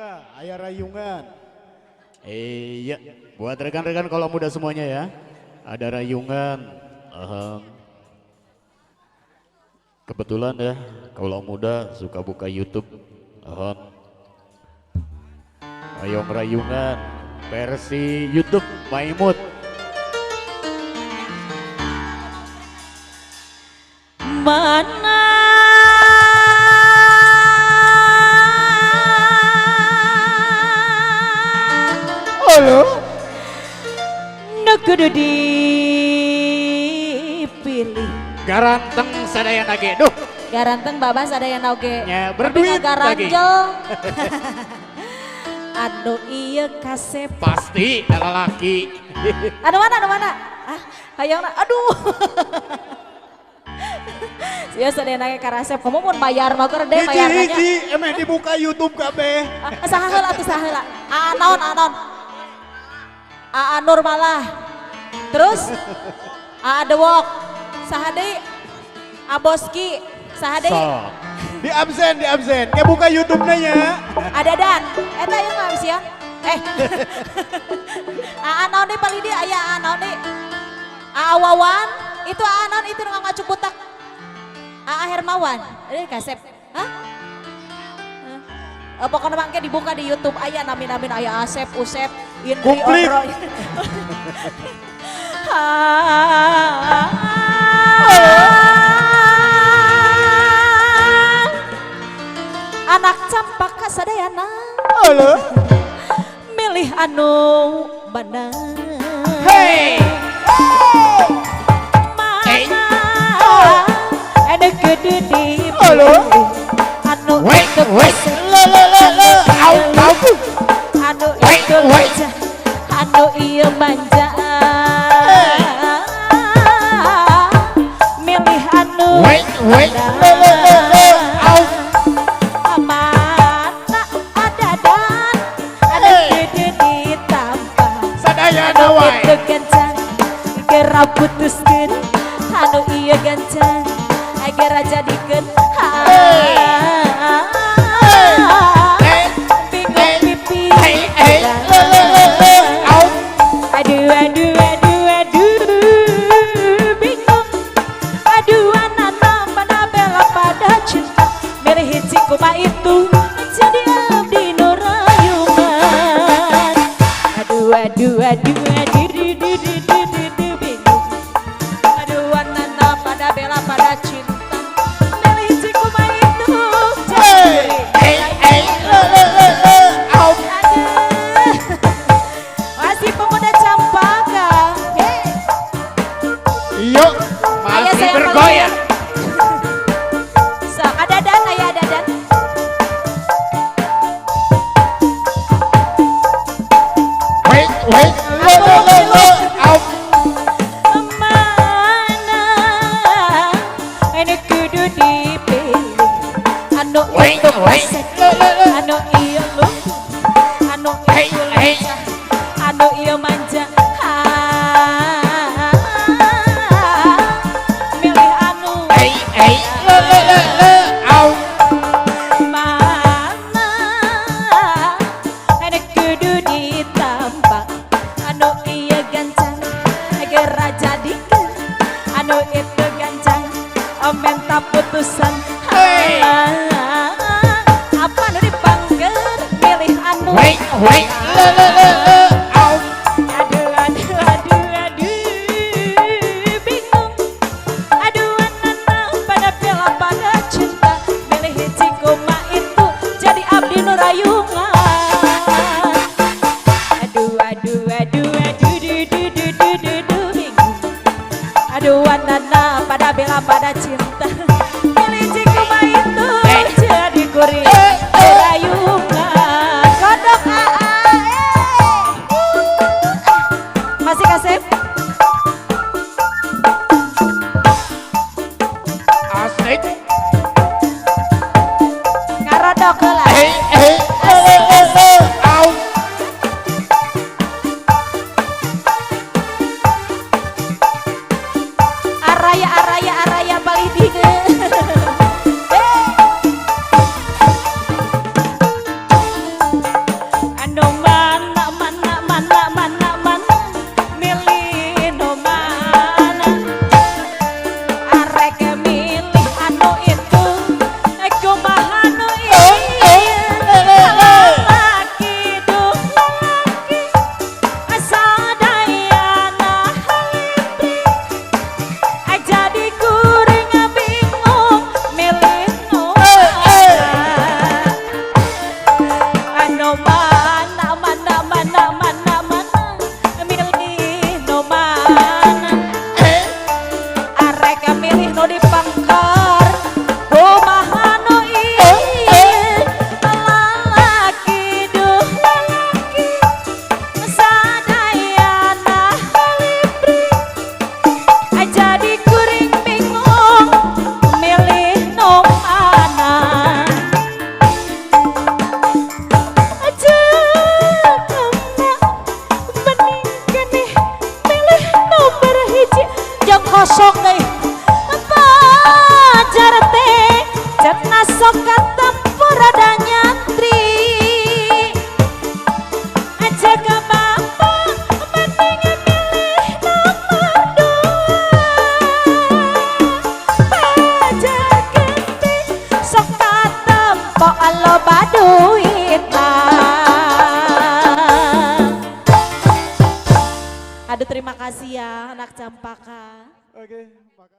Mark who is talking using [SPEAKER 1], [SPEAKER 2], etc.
[SPEAKER 1] Mangga, aya rayungan.
[SPEAKER 2] Iya, buat rekan-rekan kalau muda semuanya ya. Ada rayungan. Kebetulan ya, kalau muda suka buka YouTube. Rayong rayungan versi YouTube Maimut.
[SPEAKER 3] Mana
[SPEAKER 1] Halo.
[SPEAKER 3] Nu kudu dipilih.
[SPEAKER 2] Garanteng sadayana ge. Duh.
[SPEAKER 3] Garanteng babah sadayana oge.
[SPEAKER 2] Nya berduit lagi.
[SPEAKER 3] Anu ieu kasep.
[SPEAKER 2] Pasti lalaki.
[SPEAKER 3] Anu mana anu mana? Ah, hayangna aduh. Sia sadayana ge karasep kamu mun bayar mah keur deh bayar nya.
[SPEAKER 1] Hiji emeh dibuka YouTube kabeh.
[SPEAKER 3] Saha heula atuh saha heula. Aa naon aa naon. Aa Nur malah. Terus Aa The Walk. Saha deui? Aboski. Saha deui?
[SPEAKER 1] Di absen, di absen. Kayak buka YouTube-nya nya.
[SPEAKER 3] Ada dan. Eta ieu mah sia. Eh. Aa naon deui paling dia aya aa naon deui? Aa Wawan, itu aa naon itu nu ngacuk butak. Aa Hermawan. Eh kasep. Hah? Pokoknya mangke dibuka di YouTube aya nami-nami aya Asep, Usep, Indri, Ondro. Anak Campaka sadayana.
[SPEAKER 1] Halo.
[SPEAKER 3] Milih anu mana?
[SPEAKER 2] Hey.
[SPEAKER 3] Mana? Anu kudu dipilih. Anu itu anu itu lincah, anu ieu manja. Milih anu mana ada dan anu kudu ditambah.
[SPEAKER 2] Sadayana wae.
[SPEAKER 3] Anu itu gancang gera putuskeun, anu ieu gancang gera jadikeun. Bingung pipi. Aduh aduh aduh aduh bingung. Aduh anak pada bela pada cinta. Milih hiji kuma itu jadi abdi nu rayungan. Aduh aduh aduh aduh aduh aduh aduh bingung. Aduh anak pada bela pada cinta. Milih hiji kuma itu jadi masih pemuda Campaka.
[SPEAKER 1] Iya,
[SPEAKER 2] masih bergoyang.
[SPEAKER 3] So, ada dan, ayah ada dan.
[SPEAKER 2] Wait, wait, lo, lo, lo, lo, au.
[SPEAKER 3] Mana anu kudu dipilih, anu itu kasep, anu ieu lumpuh, anu itu lincah, anu ieu manja. Milih anu mana anu kudu ditambah, anu ieu gancang gera jadikeun, anu itu gancang menta putusan. Apa nu dipanggil milih anu. Aduh aduh aduh aduh bingung. Aduh anak pada bela pada cinta. Milih hiji kuma itu jadi abdi nu rayungan. Aduh aduh aduh aduh aduh aduh aduh aduh bingung. Aduh anak pada bela pada cinta. Milih hiji kuma itu jadi kuring rayungan. Kodok aa. Sok katempo rada nyantri. Aja ke bapak mending milih nomor 2. Pajar gede sok katempo loba duitna. Aduh, terima kasih ya anak Campaka.
[SPEAKER 1] Oke, makasih.